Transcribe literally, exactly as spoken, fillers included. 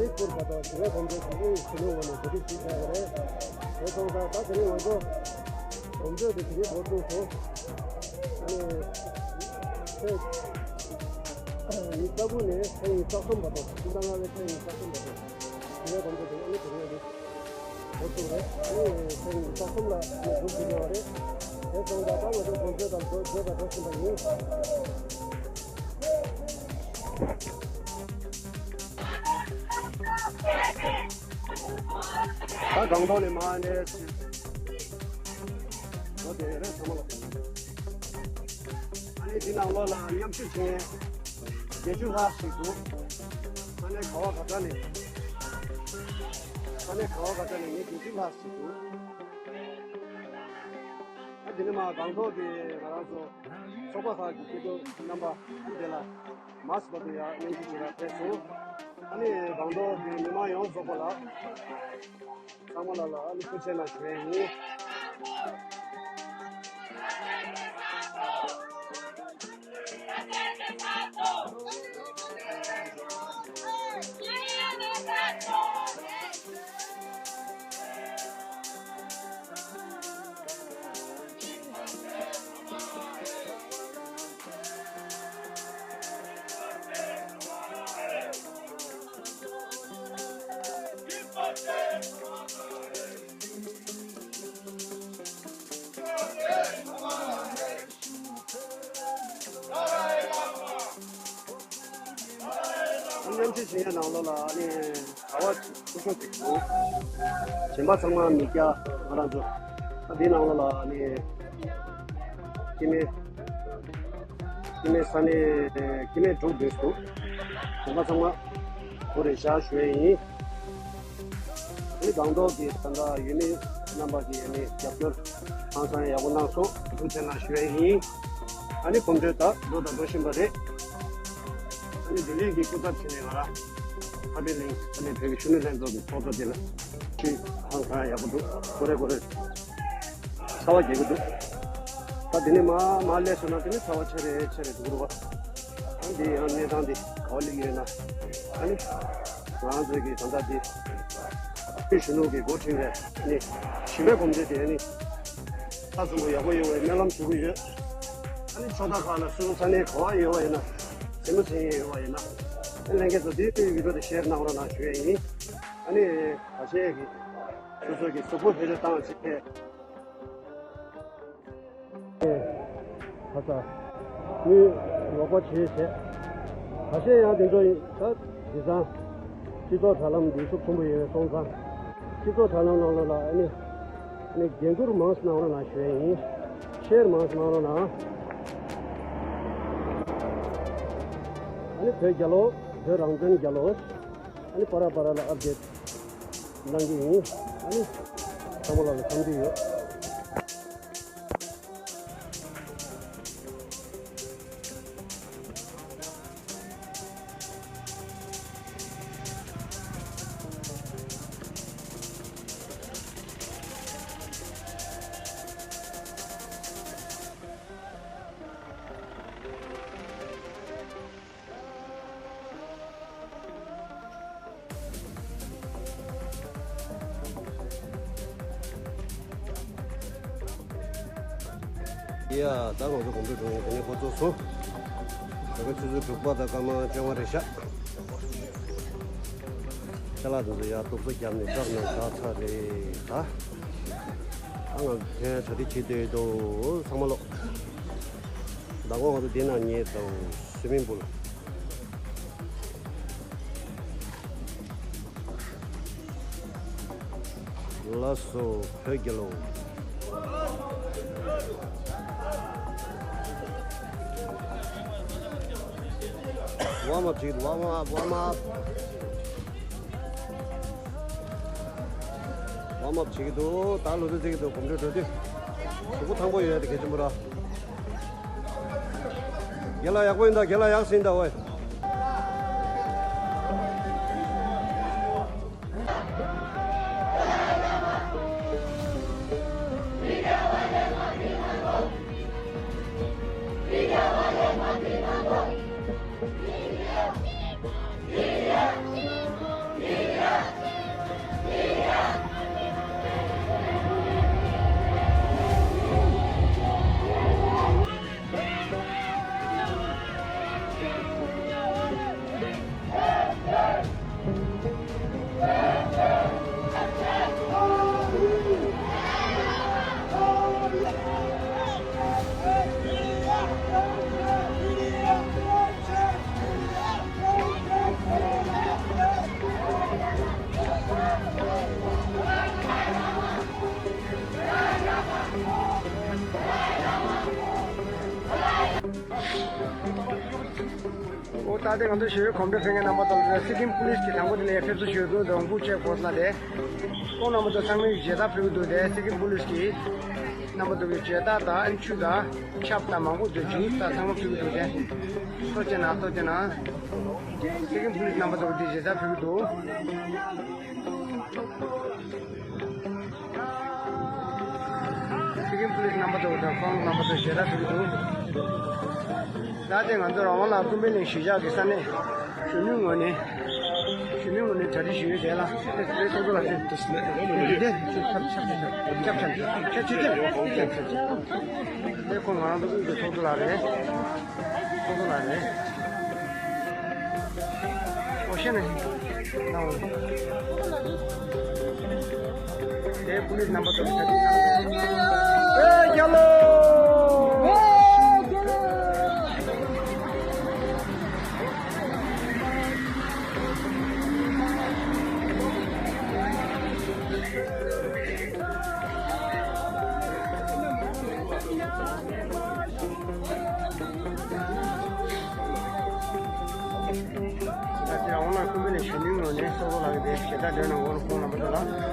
དེ་སྐོར་བ་དང་དེ་བས་གོང་དུ་གོང་དུ་ཞུ་ནས་འོག་ནས་བོད་རིགས་ཞིག་བྱས་པ་རེད། དེ་སོང་ཙང་ད་དེ་རིང་ང་ཚོ་གོམ་བགྲོད་དེ་དེ་རིང་འགོ་བཙུགས་སོང་། ཨ་ནི་ཚེས་ཉི་ཤུ་རྩ་དགུ་ནས་ཚེས་ཉི་ཤུ་རྩ་གསུམ་བར་དུ་ཕྱི་ཟླ་ལྔ་པའི་ཚེས་ཉི་ཤུ་རྩ་གསུམ་བར་དུ་དེ་བས་གོང་དུ་དེ་ཨ་ནི་དེ་རིང་ང་ཚོ་འགོ་བཙུགས་རེད། ཨ་ནི་ཚེས་ཉི་ཤུ་རྩ་གསུམ་ལ་ཨ་ནི་འགོ་བཙུགས་དགོས་པ་རེད། དེ་སོང་ཙང་ད་ང་ཚོ་གོམ་བགྲོད་དང་འགྲོ་བགྲོད་དང་འགྲོ་བཞིན་པ་ཡིན། ད་སྒང་ཏོག་ནས་མར་ནས་འགྲོ་དེ་རེད། ཚང་མ་ལ། ཨ་ནི་འདི་ནང་ལོགས་ལ་མཉམ་ཞུགས་བྱེད་མཁན་བརྒྱད་ཅུ་ལྷག་ཞིག་འདུག་ས་གནས་ག་བ་ག་ས་ནས། ས་གནས་ག་བ་ག་ས་ནས་མི་བརྒྱད་ཅུ་ལྷག་ཞིག་འདུག་ཨ་འདི་ནས་མར་སྒང་ཏོག་གི་ང་རང་ཚོ་ཚོགས་པ་ཁག་གི་སྐྱིད་སྡུག་རྣམ་པ་འདི་ལ་མར་ཚེ་བར་དུ་ཡང་སྙན་ཞུ་ཞུ་ར་ཕེབས་སོང་། ཨ་ནི་སྒང་ཏོག་གི་མི་མང་ཡོངས་རྫོགས་པ་ལ་ཚང་མ་ལ་ལ་ཨ་ནི་ཐུགས་རྗེ་གནང་ཞུ་ཡས་ཡིན། མཉམ་ཞུགས་བྱེད་མཁན་ནང་ལོགས་ལ་ཨ་ནི་གྲྭ་པ་སྐུ་ཞབས་ཅིག་འདུག་གཞན་པ་ཚང་མ་མི་སྐྱ་ང་རང་ཚོ། ཨ་འདིའི་ནང་ལོགས་ལ་ཨ་ནི་སྐྱེ་དམན་སྐྱེ་དམན་ས་གནས་སྐྱེ་དམན་དྲུག་འདུག་གཞན་པ་ཚང་མ་གོ་རེ་བཞག་ཞུ་ཡས་ཡིན། ཨ་ནི་སྒང་ཏོག་གི་ད་ལྟ་ཡུལ་མི་རྣམ་པ་གི་ཨ་ནི་རྒྱབ་སྐྱོར་ཧང་སང་ཡག་པོ་གནང་སོང་། ཐུགས་རྗེ་གནང་ཞུ་ཡས་ཡིན། ཨ་ནི་གོམ་བགྲོད་ད་འགྲོ་དང་འགྲོ་བཞིན་པ་རེད། ཨ་ནི་ལྡི་ལི་གི་སྐུ་ཚབ་བྱས་ནས་ང་རང་ཧ་པི་ལིང་ཨ་ནི་བོད་ཀྱི་གཞོན་ནུ་ལྷན་ཚོགས་ཀྱི་ཚོགས་གཙོ་དེ་ལ་ཁྱེད་ཧང་སང་ཡག་པོ་འདུག་གོ་རེ་གོ་རེ་ཚ་བ་རྒྱག་གི་འདུག་ད་དེ་ནས་མར་མར་སླེབས་སོང་ན་དེ་ནས་ཚ་བ་ཆེ་རེ་ཆེ་རེ་འདུག་རུ་བ། ཨ་འདི་ཡང་གནས་སྟངས་འདི་ག་བ་སླེབས་ཡོད་ན། ཨ་ནི་ང་རང་ཚོའི་གི་ད་ལྟ་འདི་ཕྱི་གཞོན་ནུ་གི་འགོ་ཁྲིད་པའི་ཨ་ནི་ཞི་བའི་གོམ་བགྲོད་དེ་ཨ་ནི་ད་གསུང་གི་ཡག་པོ་ཡོད་པའི་སྨོན་ལམ་ཞུ་གི་ཡོད། ཨ་ནི་ཕྱོགས་མཐའ་ཁག་ལ་སུ་ས་གནས་ག་བ་ཡོད་པ་ཡིན་ན་རྩེད་མོ་རྩེ་ཡས་ཡོད་པ་ཡིན་ན་ཨ་ལྷན་རྒྱས་ཚོ་འདི་བི་ཌི་ཡོ་དེ་ཤེར་གནང་རོགས་གནང་ཞུ་ཡས་ཡིན། ཨ་ནི་ཁ་ཤས་ཀྱིས་སོ་སོ་གི་གཟུགས་པོ་བེད་སྤྱོད་བཏང་བྱས། ཁ་ཚ། མི་རོགས་པ་བྱེད་བྱས། ཁ་ཤས་ཡང་དེ་ཚོ་ཡིན་ད། དེང་སང་སྤྱི་ཚོགས་དྲ་ལམ་འདི་ཤུགས་ཆེན་པོ་ཡོད་པའི་སོང་ཙང་། སྤྱི་ཚོགས་དྲ་ལམ་ནང་ལོགས་ལ་ཨ་ནི་ཨ་ནི་འགན་འཁུར་མང་ཙམ་གནང་རོགས་གནང་ཞུ་ཡས་ཡིན། ཤེར་མང་ཙམ་གནང་རོགས་གནང་། ཨ་ནི་བོད་རྒྱལ་ལོ། བོད་རང་བཙན་རྒྱལ་ལོ། ཨ་ནི་པ་ར་པ་ར་ལ་ཨབ་ཌེཊ་གནང་གི་ཡིན། ཨ་ནི་ཚང་མ་ལ་འཚམས་འདྲི་ཡོད། ཡ། ད་ང་ཚོ་གོམ་བགྲོད་འགྲོ་ཡས་དེ་ནས་འགོ་ཚུགས་སོང་། ད་ག་ཆུ་ཚོད་དྲུག་པ་དང་སྐར་མ་བཅོ་ལྔ་རེད་ཤག་ཅ་ལག་དེ་ཚོ་ཡར་གཏུབ་བཟོ་བརྒྱབ་ནས་བཀྲམ་ནས་བཞག་ཚར་རེད་ད། ད་ང་ཚོ་གྲ་སྒྲིག་བྱེད་སྡོད་འདུག་ཚང་མ་ལོག་མདང་དགོང་ང་ཚོ་འདི་ན་ཉལ་འདུག་སུའི་མིང་པུལ། ལགས་སོ་བོད་རྒྱལ་ལོ། Warm up, dude. Warm up, warm up. ཝརམ་ཨབ་བྱེད་ཀྱི་འདུག་ད་ལོ་དུས་བརྩི་གི་འདུག་གོམ་བགྲོད་འགྲོ་དུས། གཟུགས་པོ་ཐང་པོ་ཡོད་ཡ་དེ་གལ་ཆེན་པོ་ར། རྒན་ལགས་ཡག་པོ་ཡིན་ད། རྒན་ལགས་ཡག་ཟིན་ད་ཝེ། ཨོ་ད་ལྟ་ང་ཚོ་ཞི་བའི་གོམ་བགྲོད་ཕེབས་མཁན་རྣམ་པ་དང་སྲིད་ཁྲིམས་པུ་ལིས་ཀྱི་དང་པོ་དེ་ལ་ཕེབས་བསུ་ཞུ་དགོས་འདུག་ཁོང་ཆེ་ཁོ་ལ་དེ། ཁོང་རྣམ་པ་ཚོ་ཚང་མས་མཇལ་དར་ཕུལ་གྱི་འདུག་དེ་སྲིད་ཁྲིམས་པུ་ལིས་ཀྱི་རྣམ་པ་ཚོ་གི་མཇལ་དར་དང་ཨེམ་ཆི་དང་ཆབ་དང་མང་པོ་འདུག་ཇུས་དང་ཚང་མ་ཕུལ་གྱི་འདུག་དེ། ཐུགས་རྗེ་གནང་། ཐུགས་རྗེ་གནང་། སྲིད་ཁྲིམས་པུ་ལིས་རྣམ་པ་ཚོ་གི་དེ་མཇལ་དར་ཕུལ་གྱི་འདུག་སྲིད་ཁྲིམས་པུ་ལིས་རྣམ་པ་ཚོ་དང་ཁོང་རྣམ་པ་ཚོ་མཇལ་དར་ཕུལ་གྱི་འདུག་ད་ལྟ་ང་ཚོ་རང་དབང་ལ་ཀུན་ཕན་གླིང་གཞིས་ཆགས་ཀྱི་ས་གནས་གཞོན་ནུའི་ངོས་ནས་གཞོན་ནུའི་ངོས་ནས་གྲ་སྒྲིག་ཞུ་ཡོད་བྱས་ལ་དེ་ཚོགས་གཙོ་ལ་དེ་དེ་ཁོང་ང་རང་ཚོ་དབུས་ཀྱི་ཚོགས་གཙོ་ལགས་རེད། ཚོགས་གཙོ་ལགས་རེད། ཨོ་ཤེས་ནས། དེ་པུ་ལིས་རྣམ་པ་ཚོ་ལ་ཞབས་ཕྱི་གནང་། ཨེ་རྒྱལ་ལོ། ད་ལྟ་འོང་ན་ཀུན་ཕན་གླིང་གཞོན་ནུའི་ངོས་ནས་གཙོ་བོ་ལགས་ཀྱི་དེ་ཞལ་ལག་འདོན་གནང་། འོང་ཁོང་རྣམ་པ་ཚོ་ལ།